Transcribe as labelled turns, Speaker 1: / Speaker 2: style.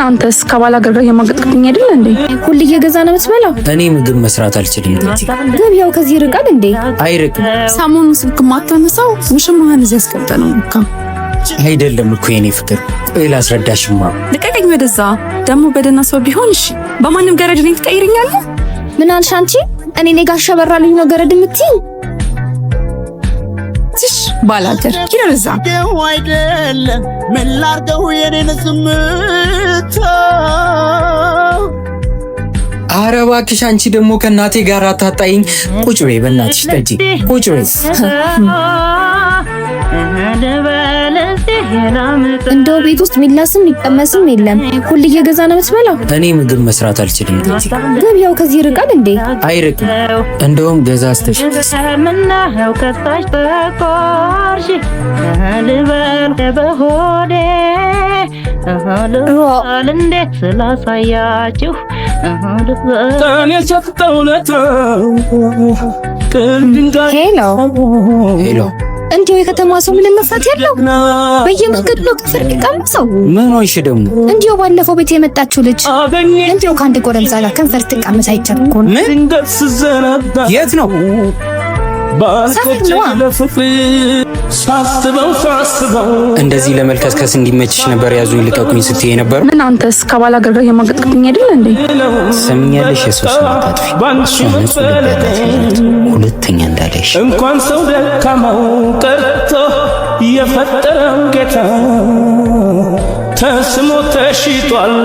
Speaker 1: አንተስ ከባላገር ጋር የማገጥክብኝ አይደል እንዴ?
Speaker 2: ሁሉ እየገዛ ነው የምትበላው?
Speaker 3: እኔ ምግብ መስራት አልችልም።
Speaker 2: ገበያው ከዚህ ይርቃል እንዴ?
Speaker 3: አይርቅም።
Speaker 1: ሰሞኑን ስልክ ማታነሳው ውሽማህን እዚህ አስቀምጠህ ነው በቃ።
Speaker 3: አይደለም እኮ የኔ ፍቅር፣ ቆይ ላስረዳሽማ።
Speaker 1: ልቀቀኝ ወደዛ። ደግሞ በደህና ሰው ቢሆን እሺ። በማንም ገረድ እኔን ትቀይረኛለህ?
Speaker 2: ምን አልሽ አንቺ? እኔ እኔ ጋሻ በራልኝ ነው ገረድ የምትይኝ?
Speaker 1: ትሽ ባላገር ሂድ ወደዛ።
Speaker 4: አይደለም ምን ላርገው የኔን ዝምታ።
Speaker 3: ኧረ እባክሽ አንቺ ደግሞ ከእናቴ ጋር አታጣይኝ። ቁጭ በይ በእናትሽ ጠጪ፣ ቁጭ በይ።
Speaker 2: እንደው ቤት ውስጥ ሚላስም የሚቀመስም የለም። ሁሉ እየገዛ ነው የምትበላው?
Speaker 3: እኔ ምግብ መስራት አልችልም።
Speaker 2: ገበያው ከዚህ ይርቃል እንዴ?
Speaker 3: አይርቅም። እንደውም ገዛ አስተሽ
Speaker 5: ምነው ከሳሽ ጠቆርሽ ልበል በሆዴ ልበል እንዴት ስላሳያችሁ
Speaker 2: ሄሎ
Speaker 3: ሄሎ፣
Speaker 2: እንዲሁ የከተማ ሰው ምንም መፍራት ያለው በየመንገዱ ነው ከንፈር የሚቀምሰው።
Speaker 3: ምን ሆንሽ ደግሞ?
Speaker 2: እንዲሁ ባለፈው ቤት የመጣችው ልጅ እንዲሁ ከአንድ ጎረምሳ ጋር ከንፈር ስትቃመስ አይቻት እኮ ነው።
Speaker 3: ምን? የት ነው?
Speaker 2: ሰፈር ነዋ።
Speaker 3: እንደዚህ ለመልከስከስ እንዲመችሽ ነበር ያዙኝ ልቀቁኝ ስትይ የነበረው።
Speaker 1: ምን አንተስ ከባላገር ጋር የማገጥክብኝ አይደል እንዴ?
Speaker 3: ትሰሚኛለሽ? የሰው ስም አታጥፊ። እሷ ንጹህ ልብ ያላት ልጅ ናት። ሁለተኛ እንዳለሽ
Speaker 6: እንኳን ሰው ደካማው ቀርቶ የፈጠረው ጌታ ተስሞ ተሽጧል።